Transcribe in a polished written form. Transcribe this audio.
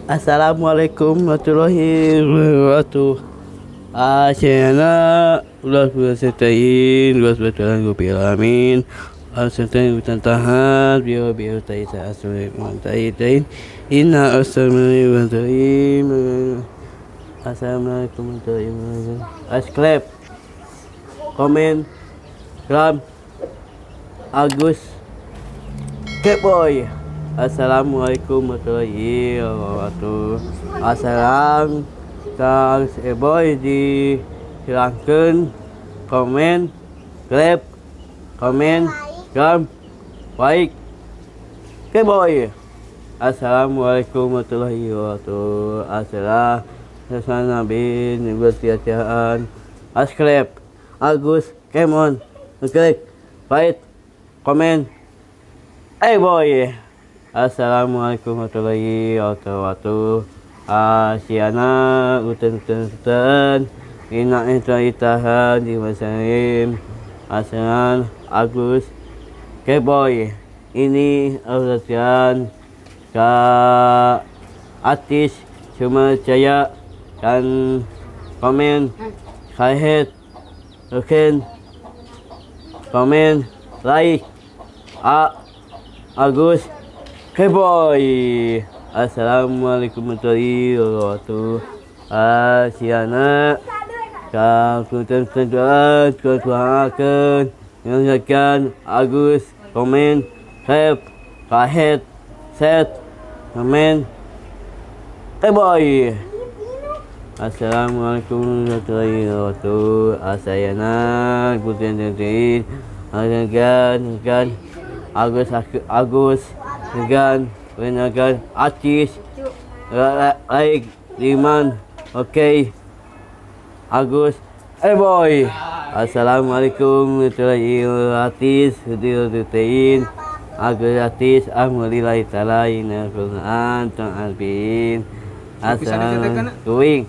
Assalamualaikum warahmatullahi wabarakatuh. Asyana ulah setain luas batalan gobil amin. Asyana tantahan biar biar tai asal tai tai. Inna assalamualaikum warahmatullahi wabarakatuh. Assalamualaikum warahmatullahi wabarakatuh. Asklep, komen, gram, Agus, Keboy. Assalamualaikum warahmatullahi wabarakatuh. Assalam Kang Eboy di silangkeun komen, klep, komen, gram, baik, Keboy. Assalamualaikum warahmatullahi wabarakatuh. Assalam Nabi Nibatiaan Asklep Agus Kemon klik baik komen Eboy. Assalamualaikum warahmatullahi wabarakatuh. Asyana uten uten uten ina itahan di masaim Asan Agus Keboy. Ini Aurelian ka artis cuma jaya dan komen kahet oke komen like A Agus Keboy. Assalamualaikum warahmatullahi wabarakatuh. Asyana ka punten punten kuahakeun nyakan Agus komen hep kahet set komen Keboy. Assalamualaikum warahmatullahi wabarakatuh. Asyana punten punten agan kan Agus Agus dengan menakan artis like liman oke Agus Eboy. Assalamualaikum warahmatullahi wabarakatuh. Agus artis alhamdulillah taala inna Quran ta'albin. Assalamualaikum.